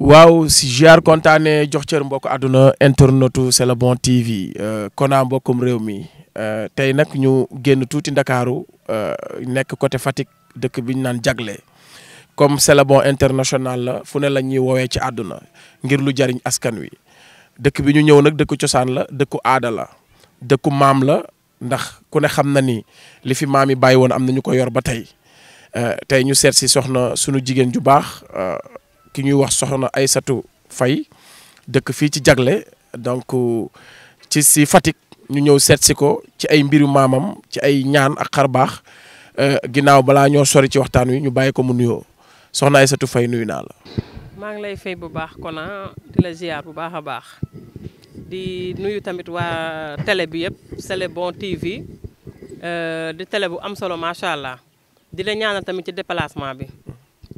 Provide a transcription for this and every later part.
waaw si ziar kontaane jox cër mbokk àdduna internetu C'est le bon TV Kona mbokkum réew mi tey nag ñu génn tuuti Ndakaaru nekk côté Fatick dëkk bi ñu naan Jagle comme C'est le bon international la fu ne la ñuy woowee ci àdduna ngir lu jariñ askan wi dëkk bi ñu ñëw nag dëkku cosaan la dëkku aada la dëkku maam la ndax ku ne xam na ni li fi maam yi bàyyi woon am na ñu ko yor ba tey tey ñu seet si soxna sunu jigéen ju baax ki ñuy wax soxna Aïssatou Faye dëkk fii ci Jagle donc ci si Fatick ñu ñëw seet si ko ci ay mbiru maamam ci ay ñaan ak xar baax ginnaaw balaa ñoo sori ci waxtaan wi ñu bàyyi ko mu nuyoo soxna Aïssatou Faye nuyu naa la. maa ngi lay fay bu baax Kona di la ziar bu baax a baax di nuyu tamit waa télé bi yëpp C'est le bon TV di télé bu am solo macha allah di la ñaanal tamit ci déplacement bi.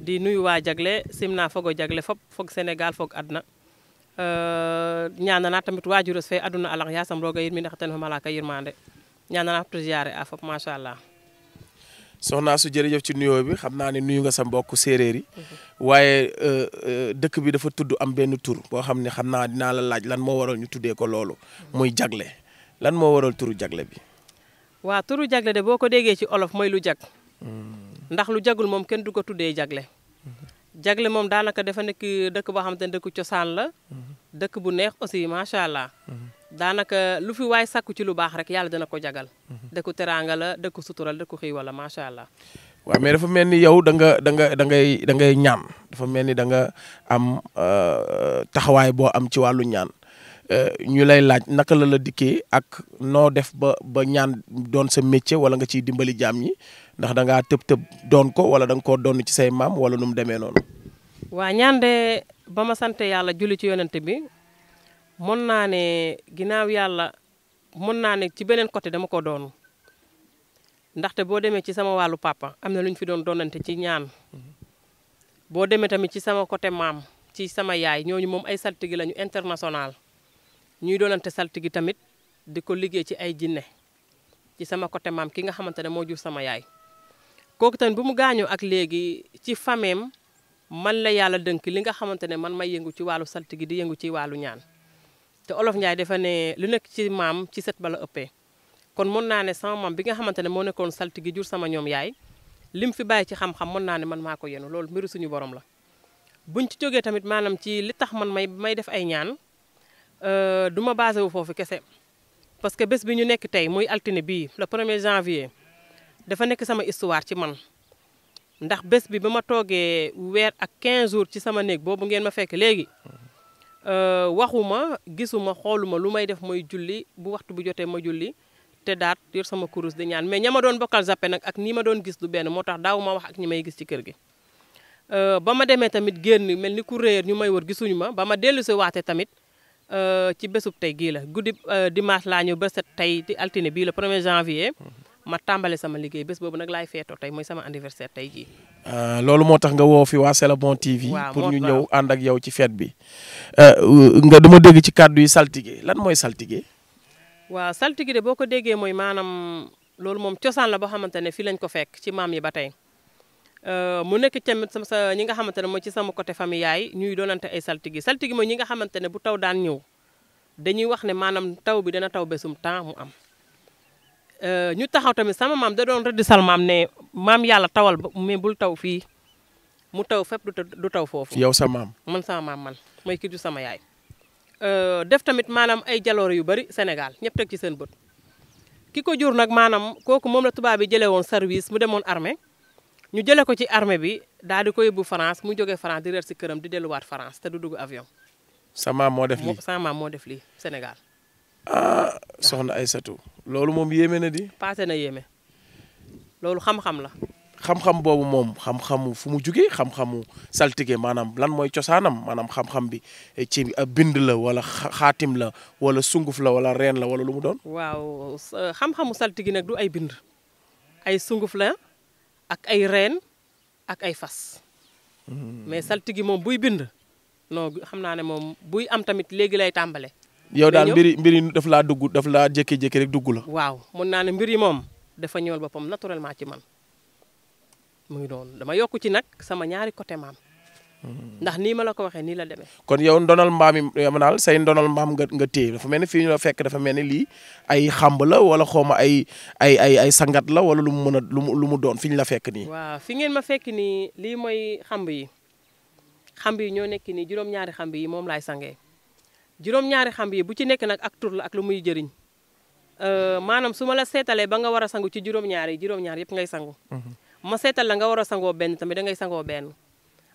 di nuyu waa Jagle simna fogo Jagle foog Sénégal foog adna ñaanana tamit waajuros fe aduna alax yasam roga yir mi ndax ten fa malaka yirmande ñaanana to ziaré a fop macha allah. soxna su jërëjëf ci nuyoo bi xam naa ne nuyu nga sa mbokk séeréer yi waaye dëkk bi dafa tudd am benn tur boo xam ne xam naa dinaa la laaj lan moo waral ñu tuddee ko loolu muy Jagle lan moo waral turu Jagle bi. waa turu Jagle de boo ko déggee ci olof mooy lu jag. ndax lu jagul moom kenn du ko tuddee Jagle. Jagle moom daanaka dafa nekk dëkk boo xamante ne dëkku cosaan la. dëkk bu neex aussi macha allah. daanaka lu fi waay sakku ci lu baax rek yàlla dana ko jagal. dëkku teraanga la dëkku sutural dëkku xiiwal la macha allah. waaw mais dafa mel ni yow da ngay ñaan dafa mel ni da nga am taxawaay boo am ci wàllu ñaan ñu lay laaj naka la dikkee ak noo def ba ñaan doon sa métier wala nga ciy dimbali jaam ñi. ndax da ngaa tëb doon ko wala da nga koo doon ci say maam wala nu mu demee noonu. waa ñaan de ba ma sant yàlla julli ci yonent bi mën naa ne ginnaaw yàlla mën naa ne ci beneen côté dama ko doon ndaxte boo demee ci sama wàllu papa am na lu ñu fi doon doonante ci ñaan boo demee tamit ci sama côté maam ci sama yaay ñooñu moom ay saltigi lañu international ñuy doonante saltigi tamit di ko liggéey ci ay jinne ci sama côté maam ki nga xamante ne moo jur sama yaay. kooku tamit bu mu gaañoo ak léegi ci fameem man la yàlla dënk li nga xamante ne man may yëngu ci wàllu saltigi di yëngu ci wàllu ñaan te olof Njaay dafa ne lu nekk ci maam ci set bala ëppee kon mën naa ne sama maam bi nga xamante ne moo nekkoon saltigi jur sama ñoom yaay lim fi bàyyi ci xam-xam mën naa ne man maa ko yenu loolu mbiru suñu borom la. buñ ci jógee tamit maanaam ci li tax man may def ay ñaan du ma basé wu foofu kese parce que bés bi ñu nekk tey muy altine bii le 1er janvier. dafa nekk sama histoire ci man ndax bés bi ba ma toogee weer ak 15 jours ci sama néeg boobu ngeen ma fekk léegi waxuma gisuma xooluma lu may def mooy julli bu waxtu bu jotee ma julli te daat yor sama kurus di ñaan mais ña ma doon bokkal zappe nag ak ñi ma doon gis du benn moo tax daaw ma wax ak ñi may gis ci kër gi. ba ma demee tamit génn mel ni ku réer ñu may wër gisuñu ma ba ma dellu si waate tamit ci bésub tey gii la guddi dimanche laa ñëw ba set tey di altine bii le 1er janvier. ma tàmbale sama liggéey bés boobu nag laay feetoo tey mooy sama anniversaire tey jii. loolu moo tax nga woo fi waa C'est le bon TV. pour ñu ñëw ànd ak yow ci fête bi. nga dama dégg ci kàddu yi saltige lan mooy saltige. waaw saltige de boo ko déggee mooy maanaam loolu moom cosaan la boo xamante ne fii lañ ko fekk ci maam yi ba tey mu nekk tamit sa ñi nga xamante ne mooy ci sama côté famille yaay ñuy doonante ay saltige saltige mooy ñi nga xamante ne bu taw daan ñëw dañuy wax ne maanaam taw bi dana taw bésum temps mu am. ñu taxaw tamit sama maam da doon rëdd sal maam ne maam yàlla tawal ba mais bul taw fii mu taw fépp du taw foofu. yow sa maam. man sama maam man mooy kii du sama yaay. def tamit maanaam ay jaloore yu bari Sénégal ñëpp teg ci seen bët ki ko jur nag maanaam kooku moom la tubaab bi jëlee woon service mu demoon armée ñu jëlee ko ci armée bi daal di ko yóbbu France mu jógee France di reer si këram di delluwaat France te du dugg avion. sa maam moo def lii sama maam moo def lii Sénégal. ah soxna Aïssatou loolu moom yéeme na di. paase na yéeme loolu xam-xam la. xam-xam boobu moom xam-xamu fu mu jugee xam-xamu saltige maanaam lan mooy cosaanam maanaam xam-xam bi ci bind la wala xaatim la wala sunguf la wala reen la wala lu mu doon. waaw xam-xamu saltige nag du ay bind ay sunguf la ak ay reen ak ay fas. mais saltige moom buy bind non xam naa ne moom buy am tamit léegi lay tàmbale. yow daal mbiri daf laa dugg daf laa jékki-jékki rek dugg la. waaw mën naa ne mbir yi moom dafa ñëwal boppam naturellement ci man mu ngi doon dama yokku ci nag sama ñaari côté maam. ndax nii ma la ko waxee nii la demee. kon yow ndonal mbaam yi maanaam say ndonal mbaam nga téye dafa mel ni fii ñu la fekk dafa mel ni lii ay xamb la wala xawma ay sangat la wala lu mu mën a lu mu doon fi ñu la fekk nii. waaw fi ngeen ma fekk nii lii mooy xamb yi ñoo nekk nii juróom-ñaari xamb yi moom laay sangee juróom-ñaari xamb yi bu ci nekk nag ak tur la ak lu muy jëriñ maanaam su ma la seetalee ba nga war a sangu ci juróom-ñaar yëpp ngay sangu. ma seetal la nga war a sangoo benn tamit da ngay sangoo benn.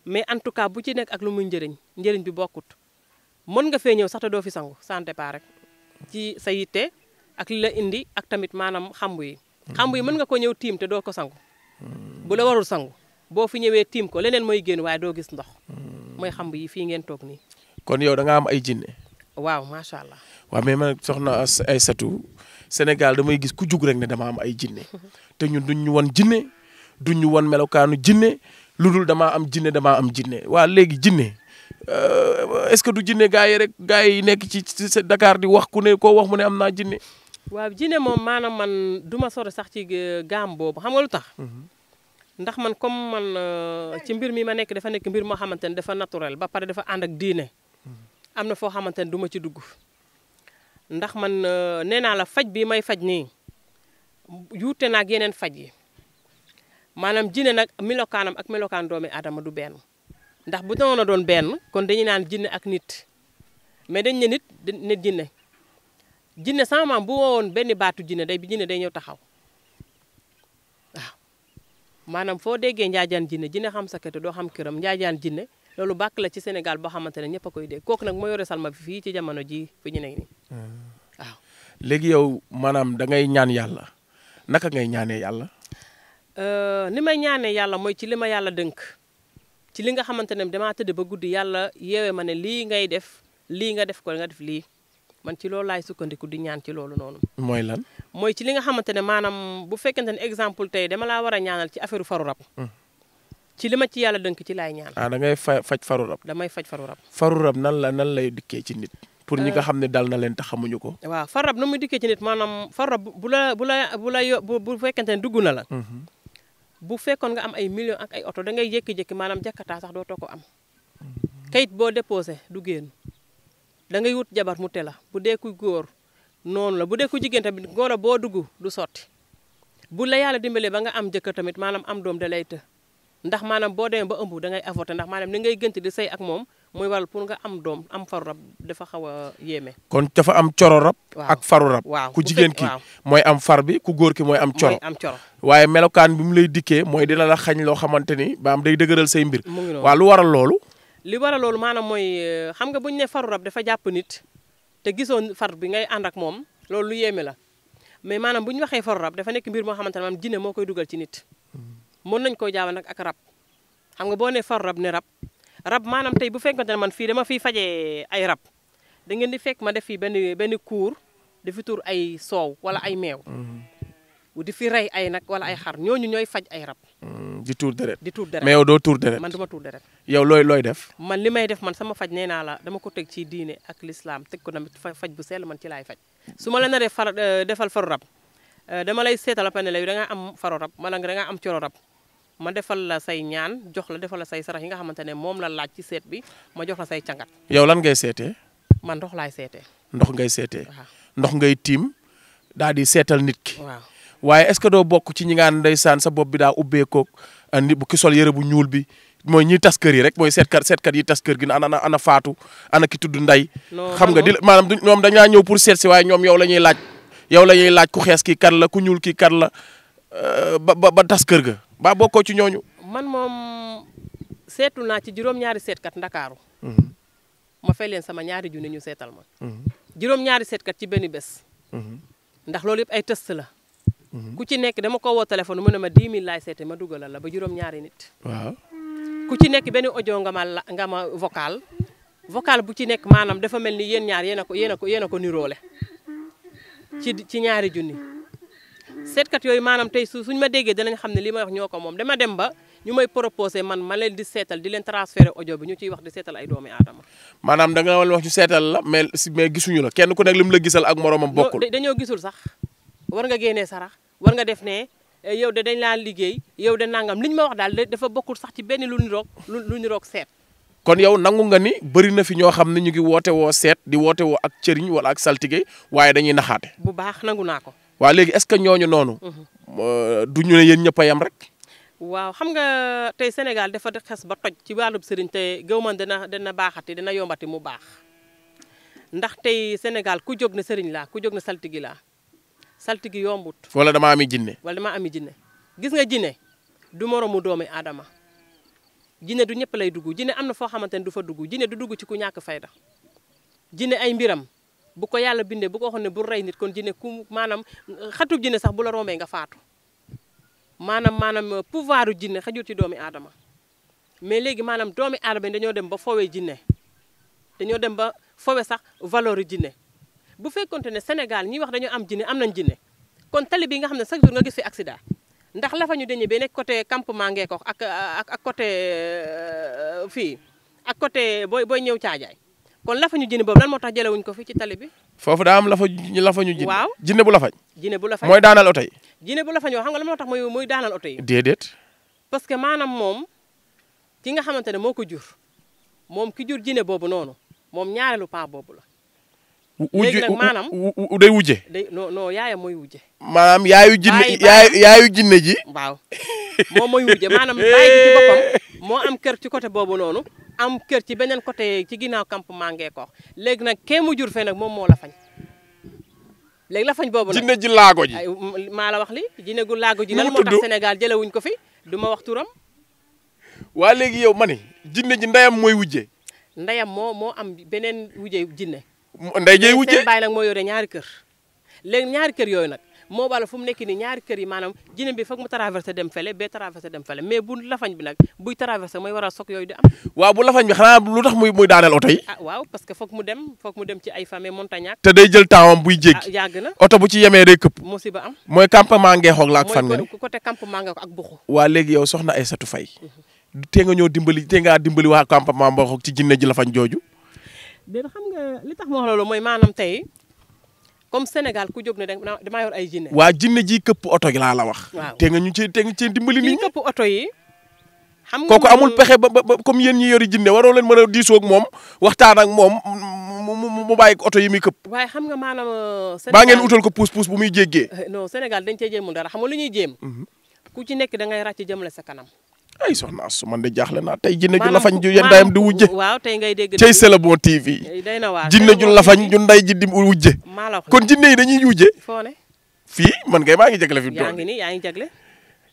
mais en tout cas bu ci nekk ak lu muy njëriñ bi bokkut mën nga fee ñëw sax te doo fi sangu santé pas rek ci sa yitte ak li la indi ak tamit maanaam xamb yi mën nga ko ñëw tiim te doo ko sangu bu la warul sangu boo fi ñëwee tiim ko leneen mooy génn waaye doo gis ndox mooy xamb yi fii ngeen toog nii. kon yow da nga am ay jinne. waaw macha allah. waaw mais man soxna Aïssatou Sénégal damay gis ku jug rek ne dama am ay jinne te ñun duñ ñu wan jinne duñ ñu wan melokaanu jinne lu dul damaa am jinne waa léegi jinne est-ce que du jinne gaa yi nekk ci Dakar di wax ku ne koo wax mu ne am naa jinne. waaw jinne moom maanaam man du ma sori sax ci gaam boobu xam nga lu tax. ndax man comme man ci mbir mi ma nekk dafa nekk mbir moo xamante ne dafa naturel ba pare dafa ànd ak diine. am na foo xamante ne du ma ci dugg ndax man nee naa la faj bi may faj nii yuute na ak yeneen faj yi. maanaam jinne nag melokaanam ak melokaan doomi aadama du benn ndax bu doon doon benn kon dañuy naan jinne ak nit mais dañ ne nit ne jinne sama maam bu wowoon benn baatu jinne day ñëw taxaw waaw maanaam foo déggee njaajaan jinne xam sa kete doo xam këram njaajaan jinne loolu bàkk la ci Sénégal boo xamante ne ñëpp a koy dégg kooku nag moo yore salma bi fii ci jamono ji fi ñu nekk nii waaw. léegi yow maanaam da ngay ñaan yàlla naka ngay ñaanee yàlla. ni may ñaanee yàlla mooy ci li ma yàlla dënk ci li nga xamante ne damaa tëdd ba guddi yàlla yeewee ma ne lii ngay def lii nga def ko nga def lii man ci loolu laay sukkandiku di ñaan ci loolu noonu. mooy lan. mooy ci li nga xamante ne maanaam bu fekkente ne exemple tey dama laa war a ñaanal ci affaire faru rab. ci li ma ci yàlla dënk ci laay ñaan. da ngay faj faru rab. damay faj faru rab. faru rab nan lay dikkee ci nit. pour ñi nga xam ne dal na leen te xamuñu ko. waaw faru rab nu muy dikkee ci nit maanaam faru rab bu fekkente ne dugg na la. bu fekkoon nga am ay millions ak ay oto da ngay jékki-jékki maanaam jakkataa sax dootoo ko am kayit boo déposé du génn da ngay wut jabar mu te la bu dee ku góor noonu la bu dee ku jigéen tamit góor a boo dugg du sotti bu la yàlla dimbalee ba nga am jëkkër tamit maanaam am doom da lay të ndax maanaam boo demee ba ëmb da ngay avorté ndax maanaam ni ngay gënt di sëy ak moom mooy waral pour nga am doom am faru rab dafa xaw a yéeme. kon dafa am coro rab. ak faru rab. waaw ku jigéen ki mooy am far bi ku góor ki mooy am coro. waaye melokaan bi mu lay dikkee mooy dina la xañ loo xamante ni ba am day dëgëral say mbir. mu ngi noonu waaw lu waral loolu. li waral loolu maanaam mooy xam nga bu ñu ne faru rab dafa jàpp nit te gisoon far bi ngay ànd ak moom loolu lu yéeme la mais maanaam bu ñu waxee faru rab dafa nekk mbir moo xamante ne maanaam jinne moo koy dugal ci nit. mën nañ koo jaawal nag ak rab xam nga boo nee faru rab ne rab maanaam tey bu fekkonte ne man fii dama fiy fajee ay rab da ngeen di fekk ma def fii benn cour di fi tur ay soow wala ay meew. di fi rey ay nag wala ay xar ñooñu ñooy faj ay rab. di tuur deret. mais yow doo tuur deret. man du ma tuur deret. yow looy def. man li may def man sama faj nee naa la dama ko teg ci diine ak lislaam teg ko tamit faj bu sell man ci laay faj. su ma la naree defal faru rab dama lay seetal pa ne la da nga am faru rab wala da nga am coro rab. ma defal la say ñaan jox la defal la say sarax yi nga xamante ne moom la laaj ci seet bi ma jox la say cangat. yow lan ngay seetee. man ndox laay seetee. ndox ngay seetee. waaw ndox ngay tiim daal di seetal nit ki. waaw waaye est-ce que doo bokk ci ñi ngaan ndeysaan sa bopp bi daa ubbeekoog nit bu ki sol yëre bu ñuul bi mooy ñiy tas kër yi rek mooy seetkat yi tas kër gi ana faatu ana ki tudd nday xam nga di maanaam ñoom dañaa ñëw pour seet si waaye ñoom yow la ñuy laaj ku xees kii kan la ku ñuul kii kan la ba tas kër ga. ba bokkoo ci ñooñu. man moom seetu naa ci juróom-ñaari seetkat ndakaaru ma fay leen sama ñaari junni ñu seetal ma. juróom-ñaari seetkat ci benn bés. ndax loolu yëpp ay test la. ku ci nekk dama ko woo téléphone mu ne ma 10 000 laay seete ma dugalal la ba juróom-ñaari nit. waaw ku ci nekk benn audio nga ma vocal bu ci nekk maanaam dafa mel ni yéen ñaar yéen a ko niroole ci ñaari junni. seetkat yooyu maanaam tey suñ ma déggee danañ xam ne li may wax ñoo ko moom dama dem ba ñu may proposé man ma leen di seetal di leen transféré audio bi ñu ciy wax di seetal ay doomi aadama. maanaam da nga wax ñu seetal la mais gisuñu la kenn ku nekk li mu la gisal ak moromam bokkul. dañoo gisul sax war nga génnee sarax war nga def ne yow de dañ laa liggéey yow de nangam liñ ma wax daal dafa bokkul sax ci benn lu niroog seet kon yow nangu nga ni bëri na fi ñoo xam ne ñu ngi woote woo seet di woote woo ak cëriñ wala ak saltige waaye dañuy naxaate. bu baax nangu naa ko. waa léegi est-ce que ñooñu noonu. du ñu ne yéen ñëpp a yem rek. waaw xam nga tey Sénégal dafa xes ba toj ci wàllub sëriñ te gëw man dina baaxati dina yombati mu baax ndax tey Sénégal ku jóg na sëriñ laa ku jóg na saltigi laa saltigi yombut. wala damaa ami jinne. wala damaa ami jinne gis nga jinne du moromu doomi aadama jinne du ñëpp lay dugg jinne am na foo xamante ne du fa dugg jinne du dugg ci ku ñàkk fayda jinne ay mbiram bu ko yàlla bindee bu ko waxoon ne bu rey nit kon jinne ku maanaam xatub jinne sax bu la rombee nga faatu maanaam pouvoiru jinne xajul ci doomi aadama mais léegi maanaam doomi aadama dañoo dem ba fowee jinne dañoo dem ba fowe sax valeur jinne bu fekkonte ne Sénégal ñi wax dañoo am jinne am nañ jinne kon tali bi nga xam ne chaque jour nga gis fi accident ndax la fa ñu dañu ba nekk côté campement Ngeekoox ak côté fii ak côté booy ñëw caajaay kon la fa ñu jinne boobu lan moo tax jëlewuñ ko fi ci tali bi. foofu daa am la fa ñu jinne. waaw jinne bu la fañ. jinne bu la fañ mooy daanal oto yi. jinne bu la fañ xam nga la moo tax muy daanal oto yi. déedéet. parce que maanaam moom ki nga xamante ne moo ko jur moom ki jur jinne boobu noonu moom ñaareelu paa boobu la. léegi nag maanaam day wujje. non yaayam mooy wujje. maanaam yaayu jinne ji. waaw moom mooy wujje maanaam bàyyi ci boppam moo am kër ci côté boobu noonu am kër ci beneen côté ci ginnaaw campement Ngeekoox léegi nag kee mu jur fee nag moom moo la fañ. léegi la fañ boobu nag jinne ji laago ji. maa la wax li jinne gu laago ji. lan moo tax Sénégal jëlewuñ ko fi du ma wax turam. waa léegi yow ma ne jinne ji ndeyam mooy wujje. ndeyam moo am beneen wujje jinne. ndey jey wujje seen baay nag moo yore ñaari kër léegi ñaari kër yooyu nag moo wala fu mu nekk nii ñaari kër yi maanaam jinne bi foog mu traversé dem fele bee traversé dem fele mais bu lafañ bi nag buy traversé mooy waral soog yooyu di am. waaw bu lafañ bi xanaa lu tax muy daaneel oto yi. waaw parce que foog mu dem ci ay famille Montagnac. te day jël temps am buy jéggi. yàgg na oto bu ci yemee day këpp. musiba am. mooy campement Ngeekoox la ak fan nga ni. mooy côté campement Ngeekoox ak Buxu. waa léegi yow soxna Aïssatou Faye tee nga ñëw dimbali waa campement Ngeekoox ci jinne ji lafañ jooju. déedéet xam nga li tax ma wax loolu mooy maanaam tey comme Sénégal ku jóg ne damaa yor ay jinne. waa jinne ji këpp oto gi laa la wax. waaw te nga ñu cee dimbali nit ñi. këpp oto yi. xam nga kooku amul pexe ba comme yéen ñi yori jinne waroo leen mën a diisoo ak moom waxtaan ak moom mu bàyyi oto yi muy këpp. waaye xam nga maanaam. Sénégal baa ngeen utal ko puus bu muy jéggee. non Sénégal dañ cee jéemul dara xam nga lu ñuy jéem. ku ci nekk da ngay ràcc jëmale sa kanam. ay soxna Astou man de jaaxle naa tey jinne ju lafañ ju ndayam di wujje. waaw tey ngay dégg. cey C'est le bon TV. day na waar jinne ju lafañ ju nday ji di wujje. maa la wax kon jinne yi dañuy wujje. foo ne. fii man kay maa ngi jagle fi. yaa ngi nii yaa ngi jagle.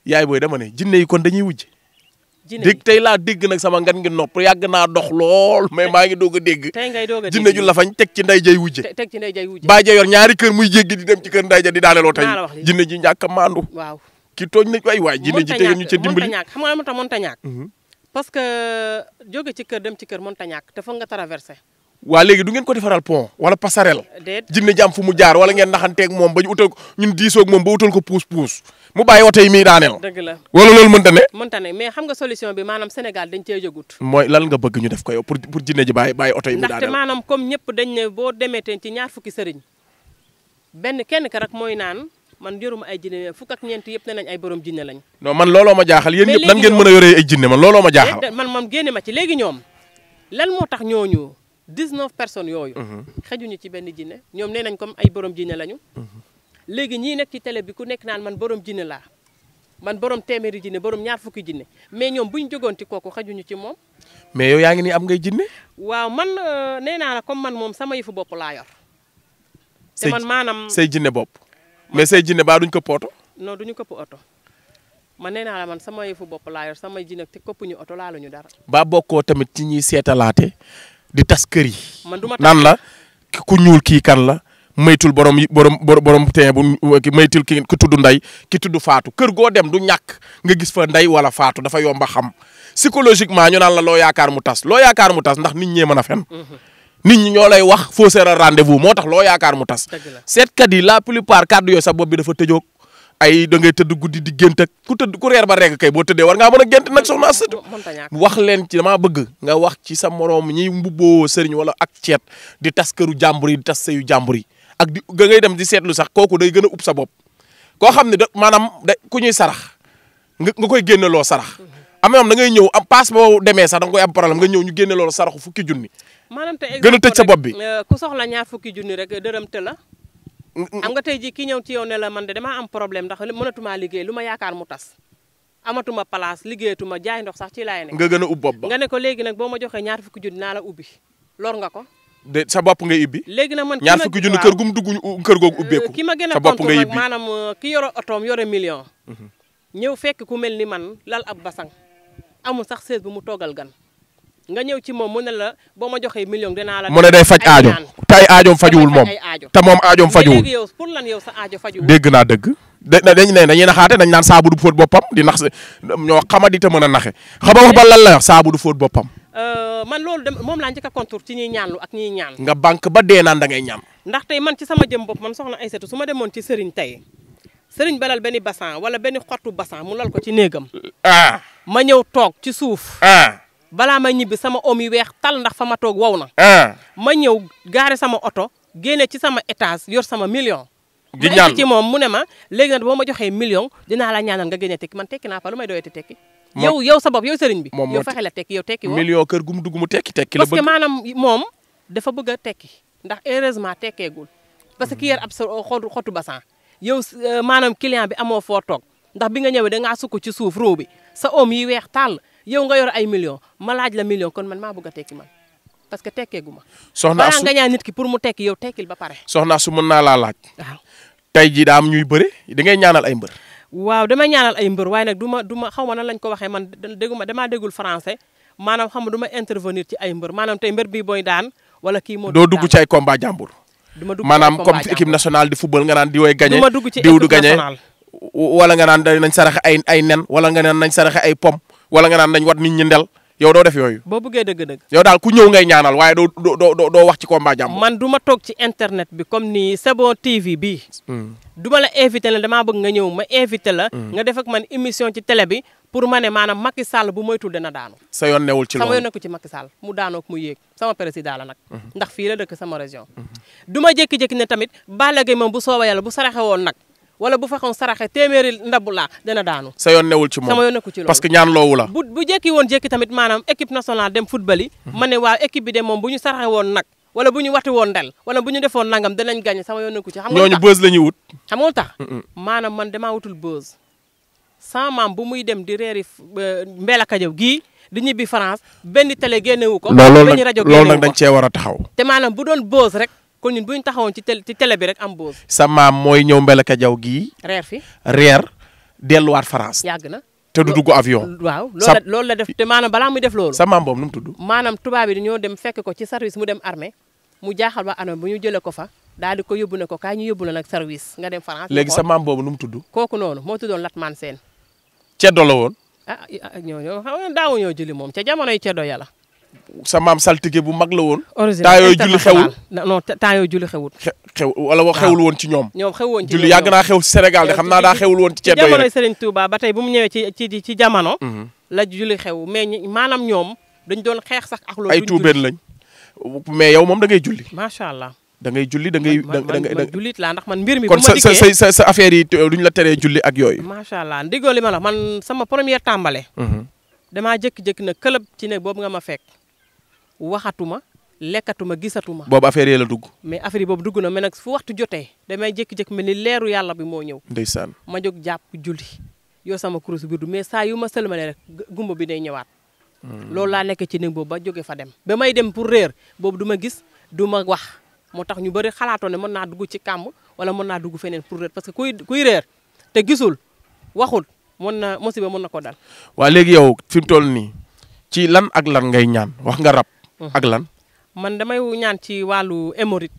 yaay booy dama ne jinne yi kon dañuy wujje. jinne dégg tey laa dégg nag sama ngan ngi nopp yàgg naa dox lool mais maa ngi doog a dégg. tey ngay doog a dégg jinne ju lafañ teg ci nday jay wujje. teg ci nday jay wujje. baa ja yor ñaari kër muy jéggi di dem ci kër nday ja di daaneloo tey. jinne ji ñàkk a maandu. waaw. ki tooñ na waay jinne ji tege ñu ca dimbali mënta ñàkk xam nga mënta ñàkk parce que jóge ci kër dem ci kër mënta ñàkk te foog nga traversé. waa léegi du ngeen ko defaral pont wala passerelle. déet jinne ji am fu mu jaar wala ngeen naxanteeg moom ba ñu utal ko ñun diisoog moom ba utal ko puus mu bàyyi oto yi muy daaneel. dëgg la wala loolu mënta ne. mënta ne mais xam nga solution bi maanaam Sénégal dañ cee jógut. mooy lan nga bëgg ñu def ko yow pour jinne ji bàyyi oto yi muy daaneel. ndaxte maanaam comme ñëpp dañ ne boo demee teen ci ñaar fukki sëriñ kenn ka rek mooy naan man yoruma ay jinne fukk ak ñeent yëpp ne nañ ay borom jinne lañ. non man looloo ma jaaxal yéen ñëpp nan ngeen mën a yoree ay jinne man looloo ma jaaxal. man génne ma ci léegi ñoom lan moo tax ñooñu 19 personnes yooyu. xajuñu ci benn jinne ñoom nee nañ comme ay borom jinne lañu. léegi ñii nekk ci télé bi ku nekk naan man borom jinne laa man borom téeméeri jinne borom ñaar fukki jinne mais ñoom bu ñu jógoon ci kooku xajuñu ci moom. mais yow yaa ngi nii am ngay jinne. waaw man nee naa la comme man moom sama yëfu bopp laa yor. te man maanaam say jinne bopp. mais say jinne baa duñ këpp oto. non duñu këpp oto man nee naa la man sama yëfu bopp laa yor samay jinne te këppuñu oto laaluñu dara. ba bokkoo tamit ci ñuy seetalaate di tas kër yi. man du ma naan la ku ñuul kii kan la maytul borom teen bu maytul ki tudd nday ki tudd faatu kër goo dem du ñàkk nga gis fa nday wala faatu dafa yomba xam psychologiquement ñu naan la loo yaakaar mu tas ndax nit ñee mën a fen nit ñi ñoo lay wax fausser rendez-vous moo tax loo yaakaar mu tas. seetkat yi la plupart kàddu yooyu sa bopp bi dafa tëjoog ay da ngay tëdd guddi di gént ak ku reer ba rek kay boo tëddee war ngaa mën a gént nag soxna Astou wax leen ci damaa bëgg nga wax ci sa moroom ñi mbubboo sëriñ wala ak ceet di tas këru jàmbur yi di tas sëyu jàmbur yi ak di ga ngay dem di seetlu sax kooku day gën a ub sa bopp koo xam ne maanaam ku ñuy sarax nga koy génneloo sarax am na da ngay ñëw am paas boo demee sax da nga koy am problème nga ñëw ñu génne loolu saraxu fukki junni. maanaam tey gën a tëj sa bopp bi. ku soxla ñaar fukki junni rek dërëm te la. am nga tey jii ki ñëw ci yow ne la man de damaa am problème ndax mënatumaa liggéey lu ma yaakaar mu tas. amatuma place liggéeyatuma jaay ndox sax ci laay ne. nga gën a ub bopp ba. nga ne ko léegi nag boo ma joxee ñaar fukki junni naa la ubbi lor nga ko. de sa bopp ngay ibbi. léegi nag man ñaar fukki junni kër gu mu dugg kër googu ubbeeku. ki ma gën a sa bopp ngay kontu ibbi nag maanaam ki yore otoom yore million. ñëw fekk ku mel ni man lal ab basang amul sax sees bu mu toogal gan. nga ñëw ci moom mu ne la boo ma joxee million dinaa la. mu ne day faj aajo te ay aajoom fajuwul moom te moom aajoom fajuwul. léegi yow pour lan yow sa aajo fajuwul. dégg naa dëgg. dañuy naxaate dañ naan saabu du fóot boppam di nax ñoo xamadi te mën a naxe xam nga wax ba lan la wax saabu du fóot boppam. man loolu moom laa njëkk a contour ci ñuy ñaanlu ak ñiy ñaan. nga banque ba dee naan da ngay ñaan. ndax tey man ci sama jëm bopp man soxna Aïssatou su ma demoon ci sëriñ tey sëriñ balal benn bassan wala benn xottu bassan mu lal ko ci néegam. ma ñëw toog ci suuf. balaa ma ñibbi sama oom yi weex tal ndax fa ma toog wow na. ma ñëw gaare sama oto génne ci sama étage yor sama million. di ñaan ci moom mu ne ma léegi nag boo ma joxee million dinaa la ñaanal nga génne tekki man tekki naa fa lu may doyati tekki. yow sa bopp yow sëriñ bi. yow fexe la tekki yow tekki woo. million kër gu mu dugg mu tekki tekki la bëgg. parce que maanaam moom dafa bëgg a tekki ndax heureusement tekkeegul. parce que ki yor ab sa xottu bassan yow maanaam client bi amoo foo toog ndax bi nga ñëwee da ngaa sukk ci suuf roo bi sa oom yi weex tàll yow nga yor ay million ma laaj la million kon man maa bëgg a tekki man parce que tekkeegu ma. soxna Astou nga ñaan nit ki pour mu tekki yow tekkil ba pare. soxna Astou mën naa laa laaj. waaw tey jii daa am ñuy bëre da ngay ñaanal ay mbër. waaw damay ñaanal ay mbër waaye nag du ma xaw ma nan lañ ko waxee man damaa déggul français maanaam xam nga du ma intervenir ci ay mbër maanaam tey mbër bii booy daan wala kii moo. doo dugg ci ay combat jàmbur. du ma dugg ci maanaam comme équipe nationale di football nga naan di way gagné. du ma dugg ci diw du équipe gagné nationale. wala nga naan nañ saraxe ay nen wala nga naan nañ saraxe ay pom wala nga naan nañ wat nit ñi ndel yow doo def yooyu. boo bëggee dëgg-dëgg. yow daal ku ñëw ngay ñaanal waaye doo wax ci combat jàmbur. man du ma toog ci internet bi comme ni C'est Bon TV bii. du ma la invité la damaa bëgg nga ñëw ma invité la. nga def ak man émission ci télé bi pour ma ne maanaam Macky Sall bu moytul dana daanu. sa yoon newul ci loolu sama yoon nekku ci Macky Sall mu daanoo ak mu yéeg sama président la nag. ndax fii la dëkk sama région. du ma jékki-jékki ne tamit Balla Gaye moom bu soobee yàlla bu saraxe woon nag wala bu fexoon saraxe téeméeri ndabu laa dana daanu. sa yoon newul ci moom sama yoon nekku ci loolu parce que ñaan loowu la. bu jékki woon jékki tamit maanaam équipe nationale dem football yi. ma ne waaw équipe bi de moom bu ñu saraxe woon nag wala bu ñu wati woon ndel wala bu ñu defoon nangam danañ gagné sama yoon nekku ci. xam nga ñooñu buzz la ñuy wut. xam nga lu tax maanaam man damaa wutul buzz. sama maam bu muy dem di reeri Mbelakajaw gii di ñibbi France benn télé génnewu ko. benn rajo génnewu ko loolu nag dañ cee war a taxaw. te maanaam bu doon buzz rek kon ñun bu ñu taxawoon ci télé bi rek am buzz. sa maam mooy ñëw Mbelakajaw gii. reer fi reer delluwaat France. yàgg na te du dugg avion. waaw loolu la def te maanaam balaa muy def loolu. sa maam boobu nu mu tudd. maanaam tubaab yi dañoo dem fekk ko ci service mu dem armée mu jaaxal waa armée bu ñu jëlee ko fa daal di ko yóbbu ne ko kaay ñu yóbbu la nag service nga dem France. léegi sa maam boobu nu mu tudd. kooku noonu moo tuddoon Latman Sène. ceddo la woon. ñooñu xam nga daawu ñoo julli moom ca jamonoy ceddo yàlla. sa maam saltige bu mag la woon. original temps yooyu julli xewul. non temps yooyu julli xewul. xew wala xewul woon ci ñoom. ñoom xew woon ci julli yàgg naa xew ci Sénégal de xam naa daa xewul woon ci ceddo yi jamonoy Serigne Touba ba tey bu mu ñëwee ci jamono. la julli xew mais maanaam ñoom dañ doon xeex sax ak loolu. ay tuubeen lañ mais yow moom da ngay julli. macha allah. da ngay julli da ngay. man jullit laa ndax man mbir mi. kon bu ma dikkee sa affaire yi duñ la teree julli ak yooyu. macha allah ndigoo li ma la man sama première tàmbale. damaa jékki-jékki na këlëb ci ne boobu nga ma fekk waxatuma lekkatuma gisatuma. boobu affaire yi la dugg. mais affaire yi boobu dugg na mais nag fu waxtu jotee damay jékki-jékki mel ni leeru yàlla bi moo ñëw. ndeysaan ma jóg jàpp julli yow sama kurus bi du mais saa yu ma sëlmale rek gumba bi day ñëwaat. loolu laa nekk ci néeg boobu ba jóge fa dem. ba may dem pour réer boobu du ma gis du ma wax moo tax ñu bëri xalaatoon ne mën naa dugg ci kàmb wala mën naa dugg feneen pour réer parce que kuy réer te gisul waxul mën na musiba mën na ko dal. waa léegi yow fi mu toll nii ci lan ak lan ngay ñaan wax nga rab. ak lan. man damay ñaan ci wàllu hémorroïde.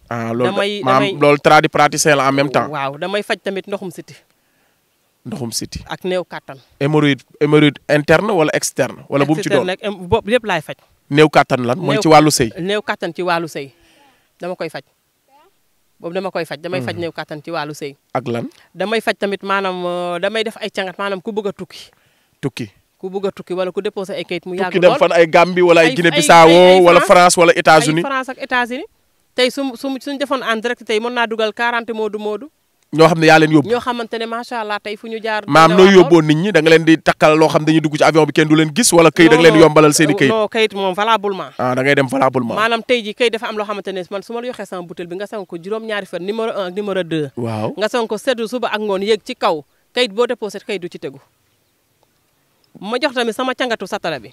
loolu loolu tradipraticien la en même temps. waaw damay faj tamit ndoxum siti. ndoxum siti ak néew kattan. hémorroïde interne wala externe. wala bu mu ci doon boobu lépp laay faj. néew kattan lan mooy ci wàllu sëy. néew kattan ci wàllu sëy dama koy faj. boobu dama koy faj damay faj néew kattan ci wàllu sëy. ak lan. damay faj tamit maanaam damay def ay cangat maanaam ku bëgg a tukki. ku bëgg a tukki wala ku déposé ay kayit mu yàgg tukki lool dem fan ay Gambie wala ay Guinée Bissau wala France wala États-Unis ay France ak États-Unis tey suñ defoon en direct tey mën naa dugal 40 moodu ñoo xam ne yaa leen yóbbu. ñoo xamante ne macha allah tey fu ñu jaar. maam nooy yóbboo nit ñi da nga leen di takkal loo xam dañuy dugg ci avion bi kenn du leen gis wala këyit da nga leen yombalal seen i këyit. non këyit moom valablement. da ngay dem valablement. maanaam tey ji këyit dafa am loo xamante ne man su ma la yoxee sama butéel bi nga sang ko juróom-ñaari fan numéro 1 ak numéro 2. waaw nga sang ko seddu suba ak ngoon yéeg ci kaw këyit boo déposé këyit du ci tegu. ma jox tamit sama cangatu satala bi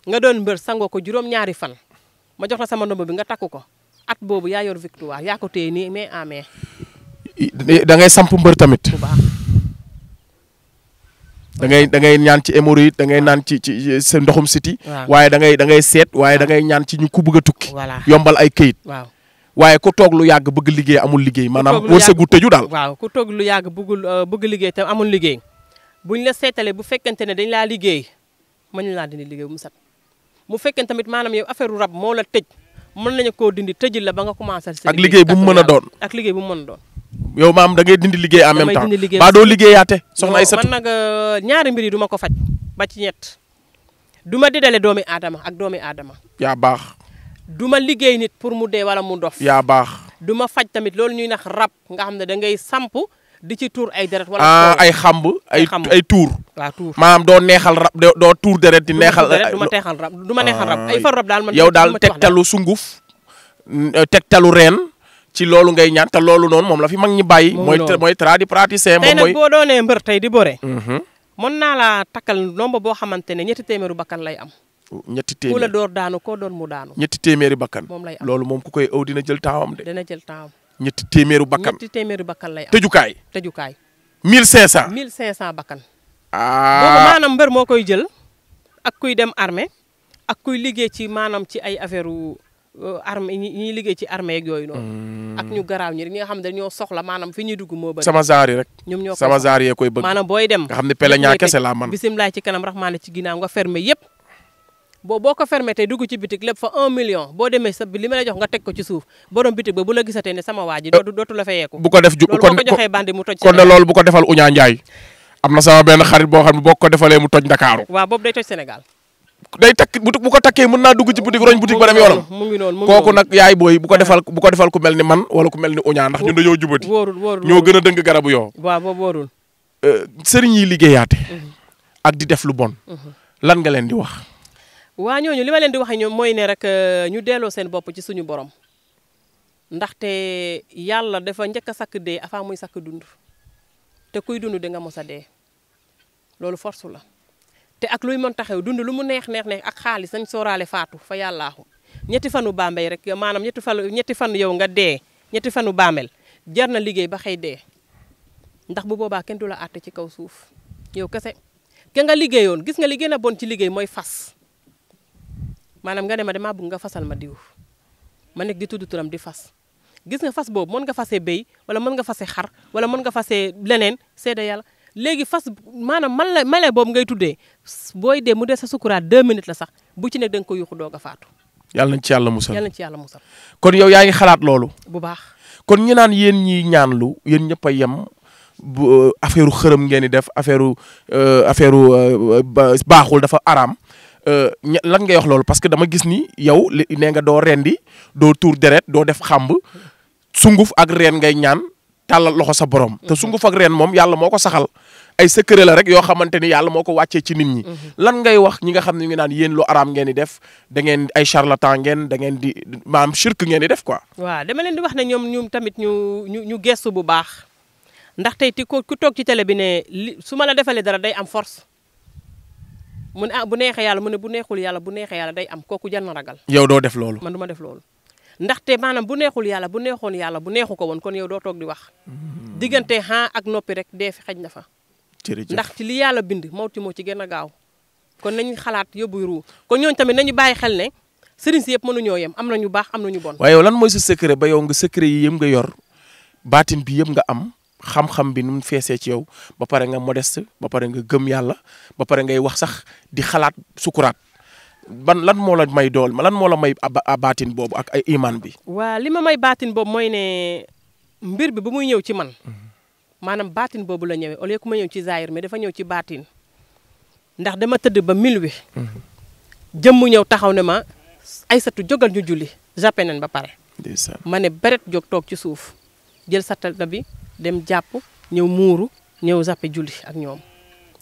nga doon mbër sangoo ko juróom-ñaari fan ma jox la sama ndomb bi nga takku ko at boobu yaa yor victoire yaa ko téye nii mais en main. da ngay samp mbër tamit. bu baax. da ngay ñaan ci hémorroïde da ngay naan ci sa ndoxum siti. waaye da ngay seet waaye da ngay ñaan ci ñu ku bëgg a tukki. voilà yombal ay këyit. waaw waaye ku toog lu yàgg bëgg liggéey amul liggéey. maanaam wërsëgu tëju daal. waaw ku toog lu yàgg bëgg liggéey te amul liggéey buñ la seetalee bu fekkente ne dañ laa liggéey mën laa dindi liggéey mu set mu fekkente tamit maanaam yow affaire rab moo la tëj mën nañu koo dindi tëjil la ba nga commencé. ak liggéey bu mu mën a doon. ak liggéey bu mu mën a doon. yow maam da ngay dindi liggéey en même temps ba doo liggéeyaate soxna ay satu man nag ñaari mbir yi du ma ko faj ba ci ñett du ma dédale doomi aadama ak doomi aadama. yaa baax. du ma liggéey nit pour mu dee wala mu dof. yaa baax. du ma faj tamit loolu ñuy nax rab nga xam ne da ngay samp di ci tuur ay deret. wala ay xamb ay tuur. waaw tuur maanaam doo neexal rab doo tuur deret di neexal. du ma teexal rab du ma neexal rab ay faru rab daal man. yow daal tegtalu sunguf tegtalu reen ci loolu ngay ñaan te loolu noonu moom la fi mag ñi bàyyi. mooy tradipraticien moom mooy. tey nag boo doonee mbër tey di bëre. mën naa laa takkal nomba boo xamante ne 3 téeméeri bakkan lay am. 3 téeméer ku la door daanu koo doon mu daanu. 3 téeméeri bakkan. moom lay am loolu moom ku koy ëw dina jël taawam de. dina jël taawam. 3 téeméeri bakkan 3 téeméeri bakkan lay am. tëjukaay. 1500. 1500 bakkan. boobu maanaam mbër moo koy jël ak kuy dem armée ak kuy liggéey ci maanaam ci ay affaire armée ñi liggéey ci armée ak yooyu noonu. ak ñu garaaw ñi nga xam ne dañoo soxla maanaam fi ñuy dugg moo bëri. sama genre yi rek. ñoom ñoo sama genre yee koy bëgg. maanaam booy dem. nga xam ne pele ñaa kese laa man. bisimilah ci kanam rahmaani ci ginnaaw nga fermé yëpp. boo ko fermé tey dugg ci bitik lépp fa 1 million boo demee sa li ma la jox nga teg ko ci suuf borom bitik ba bu la gisatee ne sama waa ji dootu la fayeeku. bu ko def ju loolu boo ko joxee bandi mu toj. kon de loolu bu ko defal Uñaa Njaay am na sama benn xarit boo xam ne boo ko defalee mu toj Ndakaaru. waaw boobu day toj Sénégal. day takk bu ko takkee mën naa dugg ci boutique roñ boutique ba dem yoonam. mu ngi noonu kooku nag yaay booy bu ko defal ku mel ni man wala ku mel ni Uñaa ndax ñun dañoo jubati. wóorul ñoo gën a dëng garabu yoo. waaw boobu wóorul. sëriñ yi liggéeyaate. ak di def lu bon. lan nga leen di wax. waa ñooñu li ma leen di wax ñoom mooy ne rek ñu delloo seen bopp ci suñu borom ndaxte yàlla dafa njëkk a sakk dee avant muy sakk dund te kuy dund di nga mos a dee loolu force la. te ak luy mën taxew dund lu mu neex ak xaalis nañ sooraale faatu fa yàllaaxu 2 fanu Bambey rek maanaam 2 fan yow nga dee 2 fanu Bambel jar na liggéey ba xëy dee ndax bu boobaa kenn du la àtte ci kaw suuf yow kese ke nga liggéeyoon gis nga li gën a bon ci liggéey mooy fas maanaam nga ne ma damaa bëgg nga fasal ma diw ma nekk di tudd turam di fas gis nga fas boobu mën nga fasee béy wala mën nga fasee xar wala mën nga fasee leneen seede yàlla léegi fas maanaam male boobu ngay tuddee booy dee mu dee sa sukuraat 2 minutes la sax bu ci nekk da nga ko yuuxu doog a faatu. yàlla nañ ci yàlla musal yàlla nañ ci yàlla musal. kon yow yaa ngi xalaat loolu. bu baax kon ñi naan yéen ñi ñaanlu yéen ñëpp a yem bu affaire xërëm ngeen di def affaire baaxul dafa araam lan ngay wax loolu parce que dama gis ni yow nee nga doo rendi doo tuur deret doo def xàmb sunguf ak reen ngay ñaan. tàllal loxo sa borom te sunguf ak reen moom yàlla moo ko saxal ay secret la rek yoo xamante ni yàlla moo ko wàccee ci nit ñi lan ngay wax ñi nga xam ne ñu ngi naan yéen lu araam ngeen di def da ngeen ay charlatan ngeen da ngeen di maanaam shirk ngeen di def quoi. waaw dama leen di wax ne ñoom tamit ñu gestu bu baax ndax tey ku toog ci télé bi ne su ma la defalee dara day am force mu ne bu neexee yàlla mu ne bu neexul yàlla bu neexee yàlla day am kooku jar na ragal. yow doo def loolu. man du ma def loolu. ndaxte maanaam bu neexul yàlla bu neexoon yàlla bu neexu ko woon kon yow doo toog di wax diggante ak noppi rek dee fi xej na fa. ndax ci li yàlla bind mawti moo ci gën a gaaw kon nañu xalaat yóbbuy ruu kon ñooñu tamit nañu bàyyi xel ne sëriñ si yëpp mënuñoo yem am na ñu baax am na ñu bon. waaye yow lan mooy sa secret ba yow nga secret yi yëpp nga yor baatin bi yëpp nga am xam-xam bi nu mu feesee ci yow ba pare nga modeste ba pare nga gëm yàlla ba pare ngay wax sax di xalaat sukuraat. lan moo la may dool lan moo la may baatin boobu ak ay iman bi. waa li ma may baatin boobu mooy ne mbir bi ba muy ñëw ci man maanaam baatin boobu la ñëwee au lieu que ma ñëw ci zahir mais dafa ñëw ci baatin ndax dama tëdd ba minuit. jëmm ñëw taxaw ne ma Aysatu jógal ñu julli jàppe nañ ba pare. ma ne beret jóg toog ci suuf jël satala bi dem jàpp ñëw muuru ñëw zappe julli ak ñoom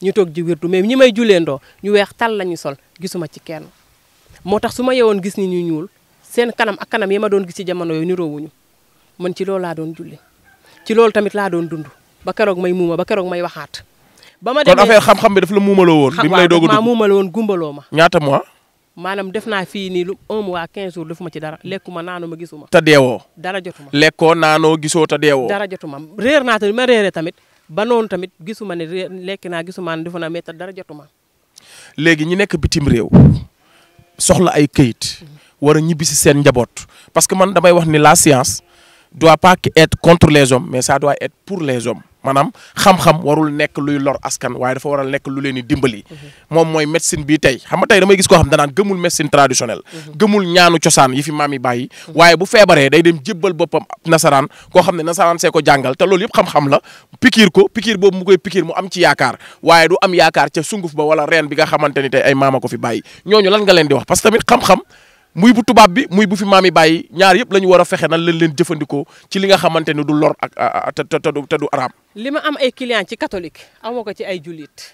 ñu toog ji wirdu mais ñi may julleendoo ñu weex tal lañu sol gisuma ci kenn moo tax su ma yewoon gis ni ñu ñuul seen kanam ak kanam yi ma doon gis ci jamono yooyu niroowuñu man ci loolu laa doon julli ci loolu tamit laa doon dund ba keroog may muuma ba keroog may waxaat. ba ma demee kon affaire xam-xam bi daf la muumaloo woon. bi mu lay doog a dugg maa muumaloo woon gumbaloo ma. ñaata mois. maanaam def naa fii nii lu 1 mois 15 jours defuma ci dara lekkuma naanuma gisuma. te deewoo. dara jotuma. lekkoo naanoo gisoo te deewoo. dara jotuma réer naa tamit ma réeree tamit ba noonu tamit gisuma ne lekk naa gisuma ne defu naa mais dara jotuma. léegi ñi nekk bitim réew soxla ay këyit war a ñibbi si seen njaboot parce que man damay wax ni la science doit pas être contre les hommes mais ça doit être pour les hommes maanaam xam-xam warul nekk luy lor askan waaye dafa waral nekk lu leen di dimbali. moom mooy médecine bi tey xam nga tey damay gis koo xam danaan gëmul médecine traditionnelle. gëmul ñaanu cosaan yi fi maam yi bàyyi. waaye bu feebaree day dem jébbal boppam nasaraan koo xam ne nasaraan see ko jàngal te loolu yëpp xam-xam la pikiir ko pikiir boobu mu koy pikiir mu am ci yaakaar waaye du am yaakaar ca sunguf ba wala reen bi nga xamante ni tey ay maama ko fi bàyyi ñooñu lan nga leen di wax parce que tamit xam-xam muy bu tubaab bi muy bu fi maam yi bàyyi ñaar yëpp la ñu war a fexe nan leen jëfandikoo ci li nga xamante ni du lor ak te du araam. li ma am ay client ci catholique amoo ko ci ay jullit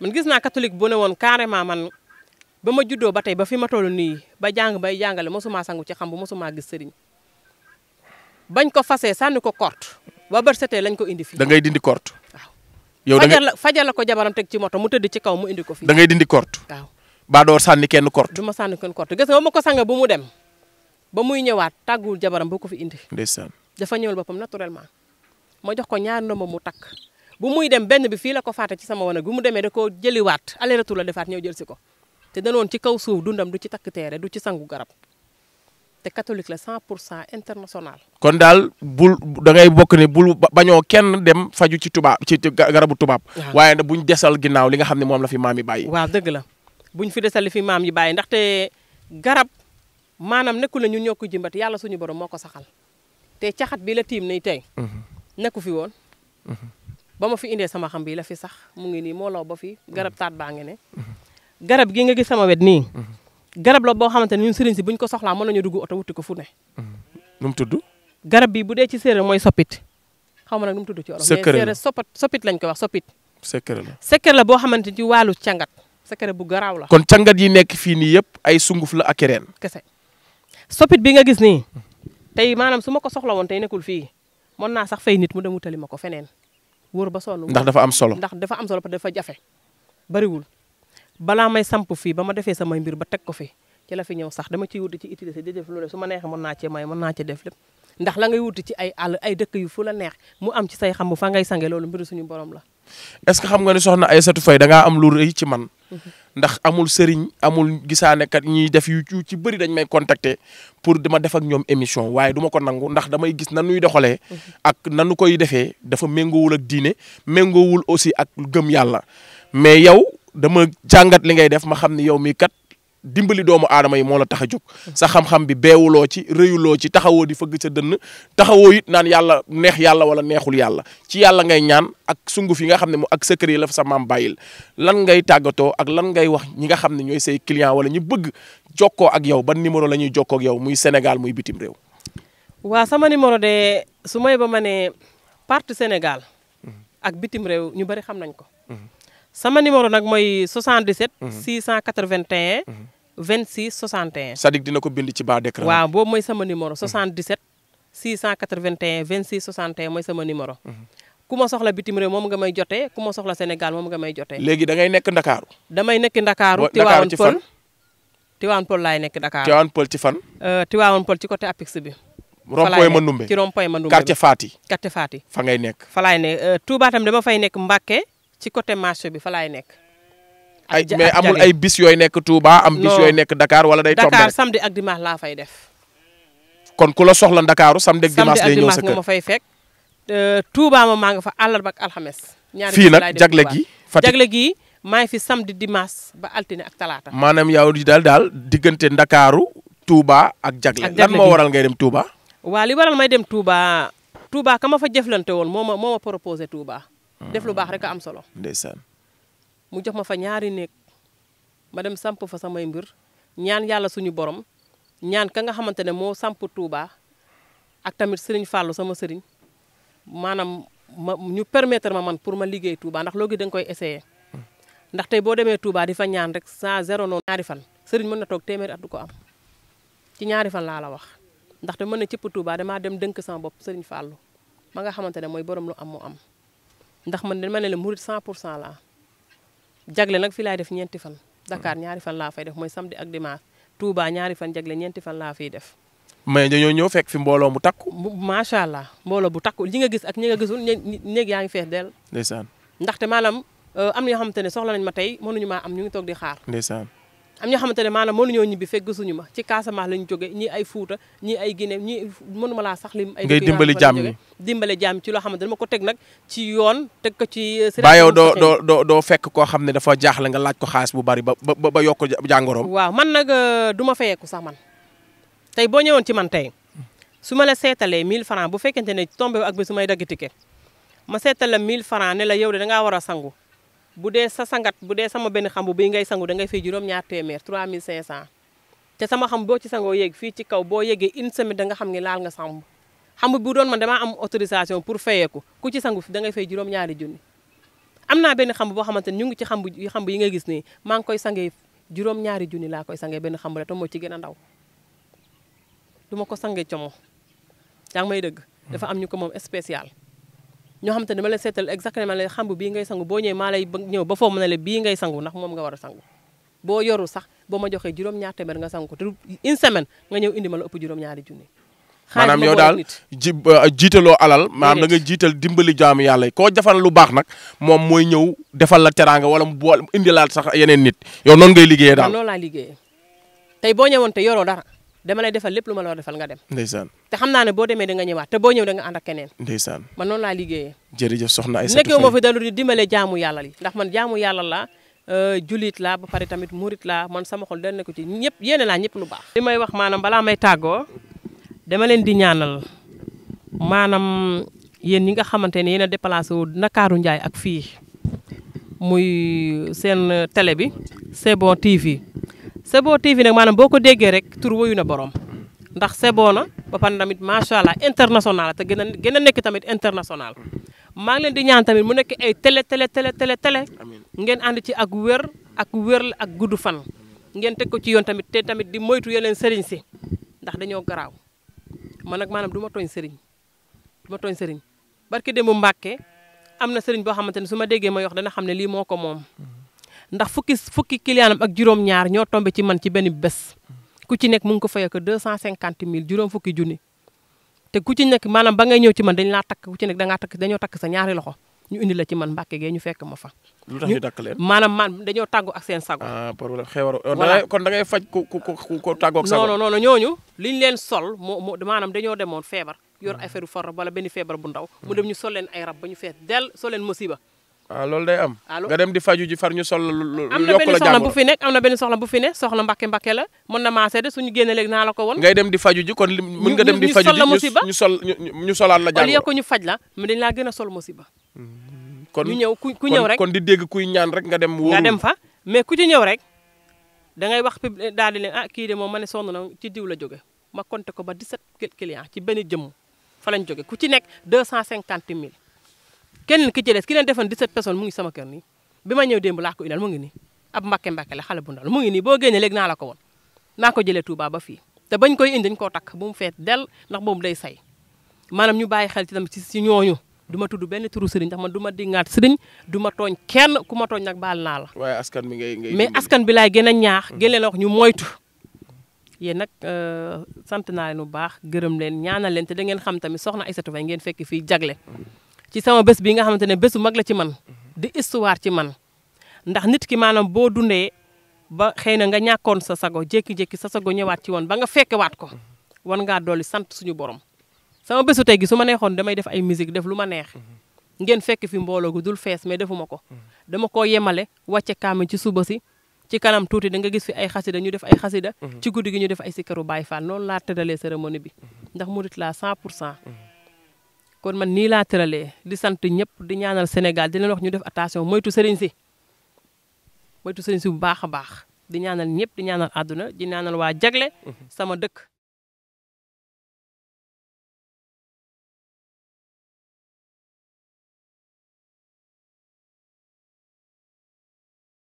man gis naa catholique bu ne woon carrément man ba ma juddoo ba tey ba fi ma toll nii ba jàng bay jàngale mosuma sangu ci xam bu mosuma gis sëriñ bañ ko fasee sànni ko korte ba bët setee lañ ko indi fii. da ngay dindi korte. waaw yow da fajar la ko jabaram teg ci moto mu tëdd ci kaw mu indi ko fii. da ngay dindi korte. waaw. baa door sànni kenn korte. du ma sànni kenn korte gis nga ba ma ko sanga bu mu dem ba muy ñëwaat tàgguwul jabaram ba ko fi indi. ndeysaan. dafa ñëwal boppam naturellement ma jox ko ñaar ndomba mu takk bu muy dem benn bi fii la ko faate ci sama wanag bu mu demee da koo jëliwaat aller retour la defaat ñëw jël si ko te danoon ci kaw suuf dundam du ci takk teere du ci sangu garab te catholique la 100% international. kon daal bul da ngay bokk ne bul bañoo kenn dem faju ci tubaab ci garabu tubaab. waaye nag buñ desal ginnaaw li nga xam ne moom la fi maam yi bàyyi. waaw dëgg la buñ fi desal li fi maam yi bàyyi ndaxte garab maanaam nekkul la ñun ñoo ko jëmbat yàlla suñu borom moo ko saxal te caxat bi la tiim nii tey. nekku fi woon. ba ma fi indee sama xam bi la fi sax mu ngi nii moo law ba fi garab taat baa ngi ne. garab gi nga gis sama wet nii. garab la boo xamante ne ñun sëriñ si buñ ko soxlaa mën nañu dugg oto wuti ko fu ne. nu mu tudd. garab bi bu dee ci séeréer mooy soppit xaw ma nag nu mu tudd ci olof. secret la mais séeréer soppit lañ ko wax soppit. secret la secret la boo xamante ci wàllu cangat secret bu garaaw la. kon cangat yi nekk fii nii yëpp ay sunguf la ak reen. kese soppit bi nga gis nii tey maanaam su ma ko soxla woon tey nekkul fii mën naa sax fay nit mu dem wutali ma ko feneen wóor ba sonn. ndax dafa am solo. ndax dafa am solo parce que dafa jafe bariwul balaa may samp fii ba ma defee samay mbir ba teg ko fi ci la fi ñëw sax dama ciy wuti ci utiliser di def loolu su ma neexee mën naa cee may mën naa cee def lépp ndax la ngay wuti ci ay àll ay dëkk yu fu la neex mu am ci say xam bu fa ngay sange loolu mbiru suñu borom la. est-ce que xam nga ne soxna Aïssatou Faye da ngaa am lu rëy ci man. ndax amul sëriñ amul gisaanekat ñuy def yu ci bëri dañ may contacter pour dama def ak ñoom émission waaye du ma ko nangu ndax damay gis nan nuy doxalee. ak nanu koy defee dafa méngoowul ak diine méngoowul aussi ak gëm yàlla mais yow dama jàngat li ngay def ma xam ne yow mii kat dimbali doomu aadama yi moo la tax a jóg. sa xam-xam bi beewuloo ci rëyuloo ci taxawoo di fëgg sa dënn taxawoo it naan yàlla neex yàlla wala neexul yàlla ci yàlla ngay ñaan ak sunguf yi nga xam ne mu ak secret yi la fa sa maam bàyyil lan ngay tàggatoo ak lan ngay wax ñi nga xam ne ñooy say client wala ñu bëgg jokkoo ak yow ban numéro la ñuy jokkoo ak yow muy Sénégal muy bitim réew. waa sama numéro de su may ba ma ne partout Sénégal ak bitim réew ñu bari xam nañ ko. sama numéro nag mooy 77. 681. 26 61. Sadik dina ko bind ci bas d'écran. waaw boobu mooy sama numéro 77. 681 26 61 mooy sama numéro. ku ma soxla bitim réew moom nga may jotee ku ma soxla Sénégal moom nga may jotee. léegi da ngay nekk Ndakaaru. damay nekk Ndakaaru. Ndakaaru ci fan Tivaouane Peulh laay nekk Dakar. Tivaouane Peulh ci fan. Tivaouane Peulh ci côté Apix bi. rond-point Mandoumbe ci rond-point Mandoumbe quartier Fati. quartier Fati. fa ngay nekk. fa laay ne Touba tam dama fay nekk Mbacké ci côté marché bi fa laay nekk. mais amul ay bis yooyu nekk Touba am bis yooyu nekk Dakar wala day tombé Dakar samedi ak dimanche laa fay def. kon ku la soxla Ndakaaru samedi ak dimanche lay ñëw sa kër nga ma fay fekk. Touba maa nga fa àllarba ak alxames. ñaari fii nag jagle gi Fatick jagle gi maa ngi fi samedi dimanche ba altine ak talaata. maanaam yow di daal diggante Ndakaaru Touba ak jagle. lan moo waral ngay dem Touba. waa li waral may dem Touba Touba ka ma fa jëflante woon moo ma proposé Touba. def lu baax rek a am solo. ndeysaan. mu jox ma fa ñaari néeg ma dem samp fa samay mbir ñaan yàlla suñu borom ñaan ka nga xamante ne moo samp Touba ak tamit Serigne Fallou sama sëriñ maanaam ñu permettre ma man pour ma liggéey Touba ndax loo gi da nga koy essayer ndax tey boo demee Touba di fa ñaan rek 0 noonu ñaari fan sëriñ mën na toog téeméeri at du ko am ci ñaari fan laa la wax ndaxte mën na cëpp Touba damaa dem dënk sama bopp sëriñ Fallou ma nga xamante ne mooy borom lu am mu am ndax man dama ne la murit 100% laa jagle nag fii laay def ñeenti fan Dakar ñaari fan laa fay def mooy samedi ak dimanche Touba ñaari fan jagle ñeenti fan laa fiy def. mais dañoo ñëw fekk fi mbooloo mu takku. macha allah mbooloo bu takku li nga gis ak ñi nga gisul néeg yaa ngi fees dell. ndeysaan ndaxte maanaam am na ñoo xamante ne soxla nañ ma tey mënuñu maa am ñu ngi toog di xaar. ndeysaan am ñoo xamante ne maanaam mënuñoo ñibbi fekk gisuñu ma ci Casamance lañu jóge ñii ay Fuuta ñii ay Guinée ñii mënuma laa sax lim. ay ngay dimbali jàmm ñi dimbale jàmm ci loo xamante ne dama ko teg nag ci yoon teg ko ci. ba yow doo fekk koo xam ne dafa jaaxle nga laaj ko xaalis bu bari ba yokk jàngoroom. waaw man nag du ma fayeeku sax man tey boo ñëwoon ci man tey su ma la seetalee 1000 francs bu fekkente ne tombé ak bi su may dagg ticket ma seetal la 1000 francs ne la yow de dangaa war a sangu bu dee sa sangat bu dee sama benn xambu bii ngay sangu da ngay fay juróom-ñaar téeméer 3500 te sama xam boo ci sangoo yéeg fii ci kaw boo yeggee une semaine da nga xam ne laal nga sangu xambu bu doon man damaa am autorisation pour fayeeku ku ci sangu fi da ngay fay juróom-ñaari junni am naa benn xambu boo xamante ne ñu ngi ci xambu yi nga gis nii maa ngi koy sangee juróom-ñaari junni laa koy sangee benn xambu la te moo ci gën a ndaw du ma ko sangee como yaa ngi may dëgg dafa am ñu ko moom spécial ñoo xam te ne dama lay seetal exactement la xambu bii ngay sangu boo ñëwee maa lay ñëw ba foofu ma ne la bii ngay sangu ndax moom nga war a sangu boo yoru sax boo ma joxee juróom-ñaar téeméer nga sangu ko te une semaine nga ñëw indi ma la ëpp juróom-ñaari junni maanaam yow daal jiitaloo alal maanaam da nga jiital dimbali jaamu yàlla yi koo defal lu baax nag moom mooy ñëw defal la teraanga wala mu indi laal sax yeneen nit yow noonu ngay liggéeyee daal noonu laa liggéeyee tey boo ñëwoon te yoroo dara dama lay defal lépp lu ma la war defal nga dem. ndeysaan te xam naa ne boo demee da nga ñëwaat te boo ñëw da nga ànd ak keneen. ndeysaan man noonu laa liggéeyee. jërëjëf soxna Aïssatou nekkee moo fi dalu di dimbale jaamu yàlla li ndax man jaamu yàlla la julit laa ba pare tamit murit laa man sama xol dal na ko ci ñëpp yéene laa ñëpp lu baax. li may wax maanaam balaa may tàggoo dama leen di ñaanal maanaam yéen ñi nga xamante ne yéen a déplacé wu Ndakaaru Njaay ak fii muy seen télé bi C'est Bon TV. C'est Bon TV nag maanaam boo ko déggee rek tur woyu na borom ndax c'est bon na ba pare tamit macha allah international te gën a nekk tamit international. maa ngi leen di ñaan tamit mu nekk ay télé ngeen ànd ci ak wér ak gudd fan. ngeen teg ko ci yoon tamit te tamit di moytu yeneen sëriñ si ndax dañoo garaaw man nag maanaam du ma tooñ sëriñ barke démb Mbàkke am na sëriñ boo xamante ne su ma déggee may wax dana xam ne lii moo ko moom. ndax fukki clientam ak juróom-ñaar ñoo tombé ci man ci benn bés ku ci nekk mu ngi ko fayee ko 250 000 juróom fukki junni te ku ci nekk maanaam ba ngay ñëw ci man dañu laa takk ku ci nekk dañoo takk sa ñaari loxo ñu indi la ci man Mbàkke gee ñu fekk ma fa. lu tax ñu takk leen maanaam dañoo tàggu ak seen sago. problème xewaru kon da ngay faj ku tàggu ak sago. non ñooñu liñ leen sol moo maanaam dañoo demoon feebar yor affaire for wala benn feebar bu ndaw mu dem ñu sol leen ay rab ba ñu fees del sol leen musiba. loolu day am. nga dem di faju ji far ñu sol lu am na benn soxla bu fi nekk am na benn soxla bu fi ne soxla Mbàkke la mën na maa seede suñu génne léegi naa la ko won ngay dem di faju ji kon mën nga dem di faju ji ñu solaat la jàngoro ko ñu faj la mais dañ laa gën a sol musiba. kon ñu ñëw ku ñëw rek kon di dégg kuy ñaan rek nga dem wóorul nga dem fa mais ku ci ñëw rek da ngay wax daal di leen kii de moom ma ne sonn na ci diw la jóge ma compté ko ba 17 clients ci benn jëmm fa lañ jóge ku ci nekk 250 000 kenn ki ci des ki leen defoon 17 personnes mu ngi sama kër nii bi ma ñëw démb laa ko indal mu ngi nii ab Mbàkke la xale bu ndaw mu ngi nii boo génnee léegi naa la ko woon naa ko jëlee Touba ba fii te bañ koy indi dañ koo takk bu mu feet del ndax boobu day say maanaam ñu bàyyi xel ci tamit ci ñooñu du ma tudd benn turu sëriñ ndax man du ma dingaat sëriñ du ma tooñ kenn ku ma tooñ nag baal naa la. waaye askan bi ngay mais askan bi laay gën a ñaax gën leen wax ñu moytu yéen nag sant naa leen bu baax gërëm leen ñaanal leen te da ngeen xam tamit soxna Aïssatou Faye ngeen fekk fii jagle ci sama bés bi nga xamante ne bésu mag la ci man di histoire ci man ndax nit ki maanaam boo dundee ba xëy na nga ñàkkoon sa sago jékki-jékki sa sago ñëwaat ci woon ba nga fekkewaat ko war ngaa dolli sant suñu borom sama bésu tey gi su ma neexoon damay def ay musique def lu ma neex ngeen fekk fi mbooloo gu dul fees mais defuma ko dama koo yemale wàcce kaame ci suba si ci kanam tuuti da nga gis fi ay xasida ñu def ay xasida ci guddi gi ñu def ay sikaru Baay Faal noonu laa tëralee cérémonie bi ndax murit laa 100% kon man nii laa tëralee di sant ñëpp di ñaanal Sénégal di leen wax ñu def attention moytu sëriñ si bu baax a baax di ñaanal ñëpp di ñaanal àdduna di ñaanal waa jagle sama dëkk